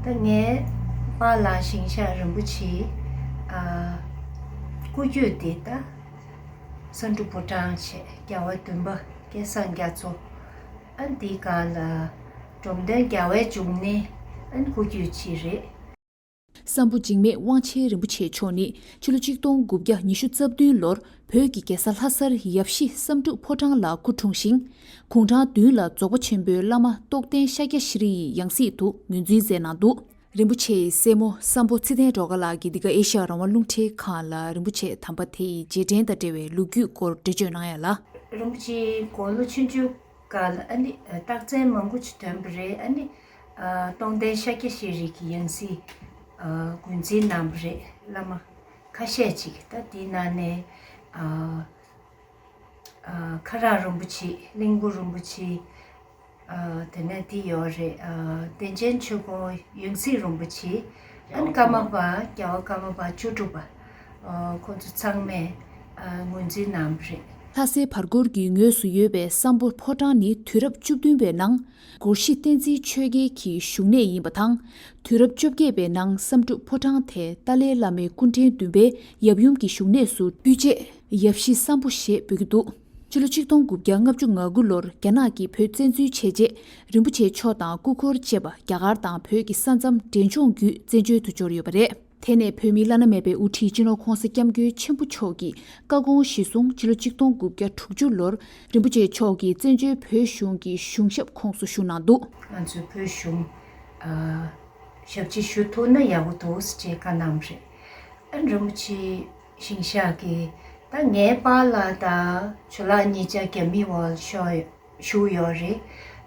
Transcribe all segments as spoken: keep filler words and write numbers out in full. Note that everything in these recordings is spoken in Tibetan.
ད་ངའི་པཱ་ལགས་ཞིང་གཤེགས་རིན་པོ་ཆེའི་ཨ་སྐུ་རྒྱུད་དེ་ད་ས་འབྲུག་ཕོ་བྲང་བྱས། རྒྱལ་བ་བདུན་པ་སྐལ་བཟང་རྒྱ་མཚོ། ཨ་འདི་ག་ལ་འབྲོམ་སྟོན་རྒྱལ་བའི་འབྱུང་གནས། ཨ་སྐུ་རྒྱུད་ཅིག་རེད། སམ་བྷོ་འཇིགས་མེད་དབང་ཆེན་རིན་པོ་ཆེ་མཆོག་ནི་ཕྱི་ལོ་ཆིག་སྟོང་དགུ་བརྒྱ་ཉི་ཤུ་རྩ་བདུན་ལོར་བོད་ཀྱི་རྒྱལ་ས་ལྷ་སར་ཡབ་གཞིས་སམ་འབྲུག་ཕོ་བྲང་ལ་སྐུ་འཁྲུངས་ཤིང་། དགུང་གྲངས་བདུན་ལ་རྫོགས་པ་ཆེན་པོའི་བླ་མ་རྟོགས་ལྡན་ཤཱཀྱ་ཤྲཱི་ཡི་ཡང་སྲིད་དུ་ངོས་འཛིན་མཛད་གནང་འདུག་རིན་པོ་ཆེ་ཡི་སྲས་མོ་སམ་བྷོ་ཚེ་བརྟན་སྒྲོལ་དཀར་ལགས་ཀྱིས་འདི་ག་ཨེ་ཤ་ཡ་རང་དབང་རླུང་འཕྲིན་ཁང་ལ་རིན་པོ་ཆེ་དམ་པ་དེ་ཡི་རྗེས་དྲན་དང་འབྲེལ་བའི་ལོ་རྒྱུས་སྐོར་འགྲེལ་བརྗོད་གནང་ཡ་ལ། རིན་པོ་ཆེའི་དགུང་ལོ་ཆུང་ཆུང་སྐབས་ལ་ཨ་ནི་རྟགས་མཚན་མང་པོ་ཅིག་ཐོན་པ་རེད། ཨ་ནི་རྟོགས་ལྡན་ཤཱཀྱ་ཤྲཱི་གི་ཡང་སྲིད་ངོས་འཛིན་གནང་པ་རེད། བླ་མ་ཁ་ཤས་ཅིག་ད་དེའི་ནང་ནས་ཁ་རག་རིན་པོ་ཆེ། གླིང་བུ་རིན་པོ་ཆེ། དེ་ནས་དེ་ཡོད་རེད། བདེ་ཆེན་ཆོས་འཁོར་ཡང་སྲིད་རིན་པོ་ཆེ། ཨ་ནི་ཀརྨ་པ་རྒྱལ་བ་ཀརྨ་པ་བཅུ་དྲུག་པ། ཁོང་ཚོ་ཚང་མས་ངོས་འཛིན་གནང་བ་རེད། ལྷ་སའི་བར་སྐོར་གྱི་ངོས་སུ་ཡོད་པའི་སམ་བྷོ་ཕོ་བྲང་ནི་དུས་རབས་བཅུ་བདུན་པའི་ནང་སྒོར་གཞི་བསྟན་འཛིན་ཆོས་རྒྱལ་གྱི་བཞུགས་གནས་ཡིན་པ་དང་། དུས་རབས་བཅོ་བརྒྱད་པའི་ནང་སམ་འབྲུག་ཕོ་བྲང་དེ་ཏཱ་ལའི་བླ་མའི་སྐུ་ཕྲེང་བདུན་པའི་ཡབ་ཡུམ་གྱི་བཞུགས་གནས་སུ་སྤོས་བྱས་ཡབ་གཞིས་སམ་བྷོ་ཞེས་འབོད་ཀྱི་འདུག་ཕྱི་ལོ་ཆིག་སྟོང་དགུ་བརྒྱ་ལྔ་བཅུ་ང་དགུ་ལོར་རྒྱ་ནག་གིས་བོད་བཙན་འཛུལ་བྱས་རྗེས། རིན་པོ་ཆེ་མཆོག་དང་སྐུ་འཁོར་བཅས་པ་རྒྱ་གར་དང་བོད་ཀྱི་ས་མཚམས་འབྲས་ལྗོངས་བརྒྱུད་བཙན་བྱོལ་དུ་འབྱོར་ཡོད་པ་རེད། དེ་ནས་བོད་མིའི་བླ་ན་མེད་པའི་དབུ་ཁྲིད་སྤྱི་ནོར་༸གོང་ས་༸སྐྱབས་མགོན་ཆེན་པོ་མཆོག་གི་བཀའ་དགོངས་གཞིར་བཟུང་ཕྱི་ལོ་ཆིག་སྟོང་དགུ་བརྒྱ་དྲུག་ཅུ་ལོར་རིན་པོ་ཆེ་མཆོག་གིས་བཙན་བྱོལ་བོད་གཞུང་གི་གཞུང་ཞབས་ཁོངས་སུ་ཞུགས་གནང་འདུག་ང་ཚོའི་བོད་གཞུང་ཞབས་ཕྱི་ཞུ་ཐུབ་ན་ཡག་པོ་འདུག་ཅེས་བཀའ་གནང་བ་རེད། ཨ་རིན་པོ་ཆེ་ཞིང་གཤེགས་ཀྱིས་ད་ངའི་པཱ་ལགས་དང་ཇོ་ལགས་གཉིས་ཆ་རྒྱ་མི་འོག་ལ་ཤོར་ཡོད། བཞུགས་ཡོད་རེད།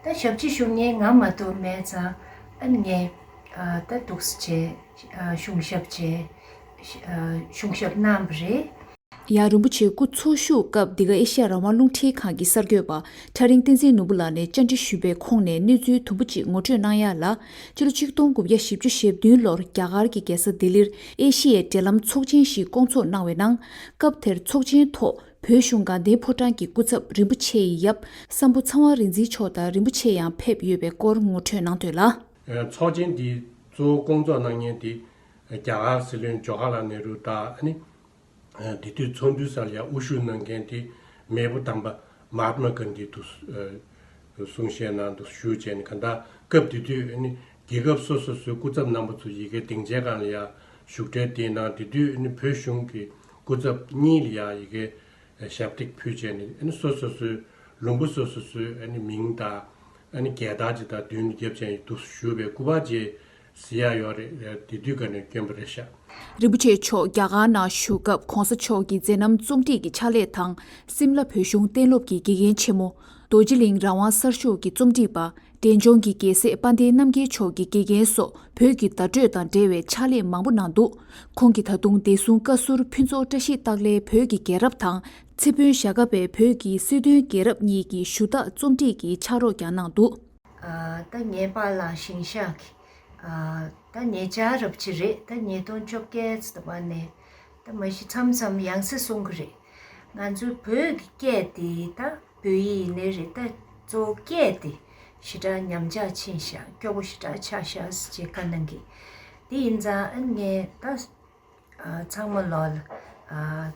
ད་ཞབས་ཕྱི་ཞུ་མཁན་ང་མ་གཏོགས་མེད་ཙང་། ཨ་ནི་ངས་ཨ་ད་འདུག་སེ་བྱས་ཨ་གཞུང་ཞབས་བྱས་ཨ་གཞུང་ཞབས་གནང་བ་རེད། ཡང་རིན་པོ་ཆེ་སྐུ་འཚོ་བཞུགས་སྐབས་འདི་ག་ཨེ་ཤ་ཡ་རང་དབང་རླུང་འཕྲིན་ཁང་གི་གསར་འགོད་པ་ཁྲ་རིང་བསྟན་འཛིན་ནོར་བུ་ལགས་ནས་བཅར་འདྲི་ཞུས་པའི་ཁོངས་ནས་གནས་ཚུལ་དུམ་བུ་གཅིག་ངོ་སྤྲོད་གནང་ཡ་ལ། ཕྱི་ལོ་ཆིག་སྟོང་དགུ་བརྒྱ་བཞི་བཅུ་ཞེ་བདུན་ལོར་རྒྱ་གར་གྱི་རྒྱལ་ས་ལྡི་ལིར་ཨེ་ཤི་ཡའི་འབྲེལ་ལམ་ཚོགས་ཆེན་ཞིག་བསྐོང་ཚོགས་གནང་བའི་ནང་། སྐབས་དེར་ཚོགས་ཆེན་ཐོག་བོད་གཞུང་དགའ་ལྡན་ཕོ་བྲང་གི་སྐུ་ཚབ་རིན་པོ་ཆེ་ཡི་ཡབ་སམ་བྷོ་ཚངས་དབང་རིག་འཛིན་མཆོག་དང་རིན་པོ་ཆེ་ཡང་ཕེབས་ཡོད་པའི་སྐོར་ངོ་སྤྲོད་གནང་དོན་ལ། ཚོགས་ཆེན་འདི་གཙོ་བོ་སྐོང་ཚོགས་གནང་མཁན་དེ་རྒྱ་གར་སྲིད་བློན་ཇོ་ཧ་ལ་ནེ་རུ་དང་། ཨ་ནི་དེ་དུས་ཚོགས་འདུའི་སར་ཡང་དབུ་བཞུགས་གནང་མཁན་དེ་མེས་པོ་དམ་པ་མ་ཧཱ་ཏ་མ་གྷན་དྷི་དུ་གསུང་བཤད་གནང་འདུག་ཞུ་བྱས་ནས། གང་ལྟར་སྐབས་དེ་དུས་ཨ་ནི་རྒྱལ་ཁབ་སོ་སོ་སོའི་སྐུ་ཚབ་རྣམ་པ་ཚོ་ཡ་གིའི་སྡིངས་ཆའི་སྒང་ལ་ཡང་བཞུགས་གྲལ་དེའི་ནང་། དེ་དུས་ཨ་ནི་བོད་གཞུང་གི་སྐུ་ཚབ་གཉིས་ལ་ཡང་ཡ་གིའི་ཞབས་སྟེགས་ཕུལ་བྱས་ནས། ཨ་ནི་སོ་སོ་སོའི་ལུང་པ་སོ་སོ་སོའི་ཨ་ནི་མིང་དང་། ཨ་ནི་རྒྱལ་དར་ཅིག་དང་མདུན་ལ་བརྒྱབ་བྱས་འདུག་བཞུགས་པའི་སྐུ་པར་ཅིག་གཟིགས་ཡ་ཡོད་རེད། དེ་དུས་ག་ནས་བསྐྱོན་པ་རེད་ཤག་རིན་པོ་ཆེ་མཆོག་རྒྱ་གར་ནང་བཞུགས་སྐབས་༸གོང་ས་མཆོག་གི་མཛད་རྣམ་རྩོམ་སྒྲིག་གི་ཕྱག་ལས་དང་། སིམ་ལ་བོད་གཞུང་གཏན་སློབ་ཀྱི་དགེ་རྒན་ཆེན་མོ་རྡོ་རྗེ་གླིང་རང་དབང་གསར་ཤོག་གི་རྩོམ་སྒྲིག་པ། འབྲས་ལྗོངས་ཀྱི་རྒྱལ་སྲས་དཔལ་ལྡན་རྣམ་རྒྱལ་མཆོག་གི་དགེ་རྒན་སོགས་བོད་ཀྱི་བརྡ་སྤྲོད་དང་འབྲེལ་བའི་ཕྱག་ལས་མང་པོ་གནང་འདུག་ཁོང་གིས་ད་དུང་བདེ་སྲུང་བཀའ་ཟུར་ཕུན་ཚོགས་བཀྲ་ཤིས་རྟགས་ལའི་བོད་ཀྱི་རྒྱལ་རབས་དང་། ཚེ་དཔོན་ཞྭ་སྒབ་པའི་བོད་ཀྱི་སྲིད་དོན་རྒྱལ་རབས་གཉིས་ཀྱི་ཞུ་དག་རྩོམ་སྒྲིག་གི་ཕྱག་རོགས་ཀྱང་གནང་འདུག་ཨ་ད་ངའི་པཱ་ལགས་ཞིང་གཤེགས་ཀྱིས་ཨ་ད་ཉེ་ཆར་རབ་ཅིག་རེད། ད་ཉིས་སྟོང་བཅོ་བརྒྱད་ཙམ་པ་ནས་ད་མ་གཞི་མཚམས་མཚམས་ཡང་སེ་གསུང་གི་རེད། ང་ཚོའི་བོད་ཀྱི་སྐད་དེ་ད་བོད་ཡིག་ཡིན་ནའི་རེད། ད་གཙོ་བོ་སྐད་དེ་ཞེ་དྲག་ཉམས་ཆག་ཕྱིན་ཤག་སྐྱོ་པོ་ཞེ་དྲག་ཆགས་ཤག་ཟེར་བྱས་བཀའ་གནང་གི། དེ་ཡིན་ཙང་ཨ་ངས་ད་ཨ་ཚང་མ་ལོག་ལ་ཨ་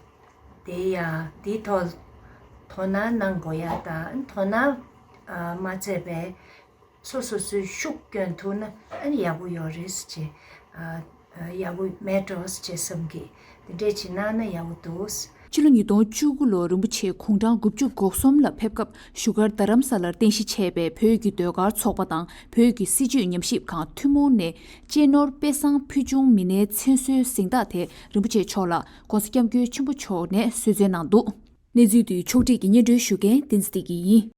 དེ་ཡ་དེའི་ཐོག་དོ་སྣང་གནང་དགོས་ཡ་དང་། དོ་སྣང་ཨ་མ་བྱས་པའི་སོ་སོ་སོའི་ཤུགས་བསྐྱོན་ཐུབ་ན་ཨ་ནི་ཡག་པོ་ཡོད་རེད་ཟེར་བྱས། ཨ་ཨ་ཡག་པོ་མེད་འགྲོ་ཟེར་བྱས་བསམ་གི། དེ་འདྲས་བྱེད་གནང་ན་ཡག་པོ་འདུག་ཕྱི་ལོ་ཉིས་སྟོང་བཅུ་དགུ་ལོར་རིན་པོ་ཆེ་དགུང་གྲངས་དགུ་བཅུ་གོ་གསུམ་ལ་ཕེབས་སྐབས་བཞུགས་སྒར་རྡ་རམ་ས་ལར་རྟེན་གཞི་བྱས་པའི་བོད་ཀྱི་ཟློས་གར་ཚོགས་པ་དང་བོད་ཀྱི་སྲིད་བྱུས་ཉམས་ཞིབ་ཁང་ཐུན་མོང་ནས་གཅེས་ནོར་དཔེ་བཟང་ཕུལ་བྱུང་མི་སྣའི་མཚན་གསོལ་གཟེངས་རྟགས་དེ་རིན་པོ་ཆེ་མཆོག་ལ་༸གོང་ས་༸སྐྱབས་མགོན་ཆེན་པོ་མཆོག་ནས་གསོལ་སྩལ་གནང་འདུག་གནས་ཚུལ་འདི་ཕྱོགས་སྒྲིག་གིས་སྙན་སྒྲོན་ཞུ་མཁན་བསྟན་འཛིན་བདེ་སྐྱིད་ཡིན།